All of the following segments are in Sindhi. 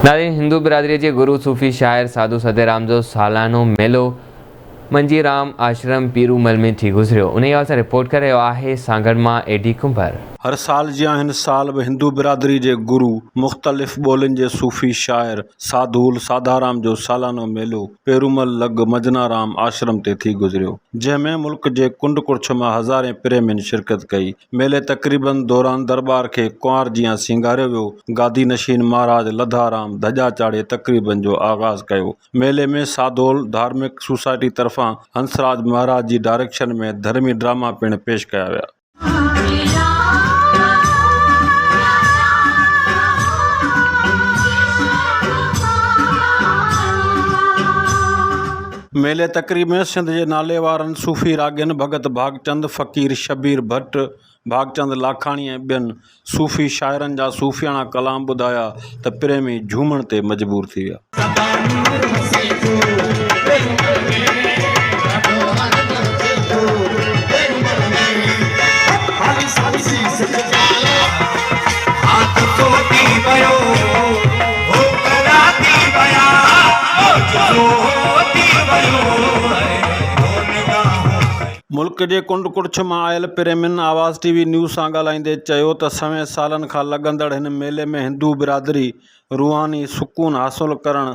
ناظرين هندو برادري جي گرو صوفي شاعر ساڌو سديرام جو سالانو ميلو منجي رام آشرم پيرو مل ۾ ٿي گذريو انهي حوالي سان رپورٽ ڪري رهيو آهي سانگهڙ مان اي ڊي ڪنڀر. هر سال جيان هن سال به هندو برادري جي گرو، مختلف ٻولين جي صوفي شاعر ساڌول ساڌارام جو سالانو ميلو پيرومل لڳ مجنارام آشرم تي ٿي گذريو، جنهن ۾ ملڪ جي ڪنڊ ڪڙڇ مان هزارين پريمين شرڪت ڪئي. ميلي تقريبن دوران درٻار کي ڪنوار جيان سينگاريو ويو، گادي نشين مهاراج لڌارام ڌڄا چاڙهي تقريبن جو آغاز ڪيو. ميلي ۾ ساڌول ڌارمڪ سوسائٽي طرفان هنسراج مهاراج جي ڊائريڪشن ۾ ڌرمي ڊراما پڻ پيش ڪيا ويا. ميلي تقريب ۾ سنڌ جي ناليوارن صوفي راڳين ڀڳت ڀاڳچند، فقير شبير ڀٽ، ڀاڳچند لاکاڻي ۽ ٻين صوفي شاعرن جا صوفياڻا ڪلام ٻڌايا ته پريمي جهومڻ تي مجبور ٿي ويا. ملڪ جي ڪنڊ ڪڙڇ مان آيل پريمين آواز ٽي وي نيوز سان ڳالهائيندي چيو ته سوين سالن کان لڳندڙ هن ميلي ۾ هندو برادري روحاني سڪون حاصل ڪرڻ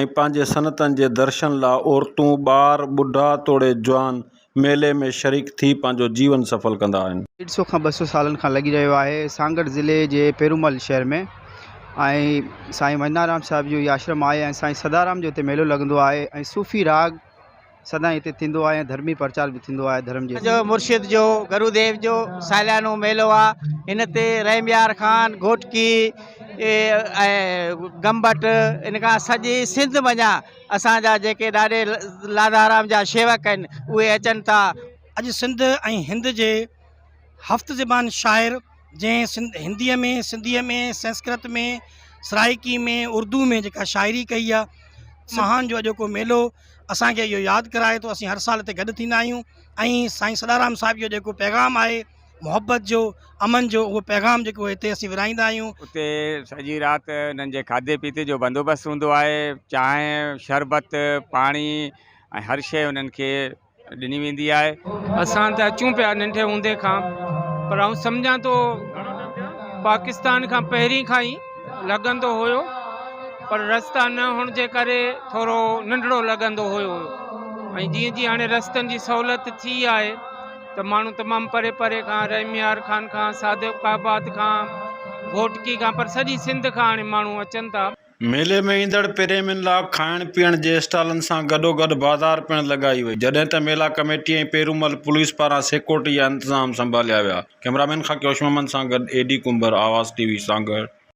۽ پنهنجي سنتن جي درشن لا عورتون، ٻار، ٻڍا توڙي جوان ميلي ۾ شريڪ ٿي پنهنجو جيون سڦل ڪندا آهن. ڏيڍ سئو کان 200 سالن کان لڳي رهيو آهي سانگهڙ ضلعي جي پيرومل شهر ۾ ۽ سائين مڃنارام صاحب جو هي آشرم آهي ۽ سائين سدارام جو هتي ميلو لڳندو آهي ۽ صوفي راڳ سدائين هتي ٿيندو آهي ۽ ڌرمي پرچار به ٿيندو آهي ڌرم جي. جو مرشد جو گرو ديو جو ساليانو ميلو آ هن تي رحيم يار خان گهوٽڪي ۽ گمبٽ ان کان سڄي سنڌ منجهان اسان جا جيڪي ڏاڏي لاڌارام جا شيوڪ آهن اهي اچن ٿا. اڄ سنڌ ۽ هند جي هفت زبان شاعر جنهن سنڌ هنديء ۾ سنڌيء ۾ سنسڪرت ۾ سرائڪي ۾ اردو ۾ جيڪا شاعري ڪئي آ مهان جو اڄوڪو ميلو اسان کي اهو ياد ڪرائي ٿو اسين هر سال هتي گڏ ٿيندا آهيون ۽ سائين سڏارام صاحب جو جيڪو پيغام آهي محبت جو امن جو اهو پيغام جيڪو هتي اسين ورهائيندا آهيون. اتي سڄي رات انهن جي کاڌي پيتي جو بندوبست هوندو آهي چانهه شربت پاڻي ۽ هر شيء انهن کي ڏني ويندي آهي. اسان ته اچون پيا ننڍي هوندي کان پر آئون سمجهان ٿو پاڪستان کان پهرين کان ئي لڳندو هيو پر رستا نه هئڻ جي ڪري ٿورو ننڍڙو لڳندو هيو ۽ جيئن جيئن هاڻي رستن جي سهولت ٿي آهي ته ماڻهو تمام پري پري کان رحيم يار خان کان صادق آباد کان گهوٽڪي کان پر سڄي سنڌ کان هاڻي ماڻهو اچن ٿا. ميلي ۾ ايندڙ پريمين لا کائڻ پيئڻ جي اسٽالن سان گڏوگڏ بازار پڻ لڳائي وئي، جڏهن ته ميلا ڪميٽي ۽ پيرومل پوليس پاران سيڪيورٽي جا انتظام سنڀاليا ويا. ڪئميرامين خاڪي هوش محمد سان گڏ اي ڊي ڪنڀر، آواز ٽي وي، سانگهڙ.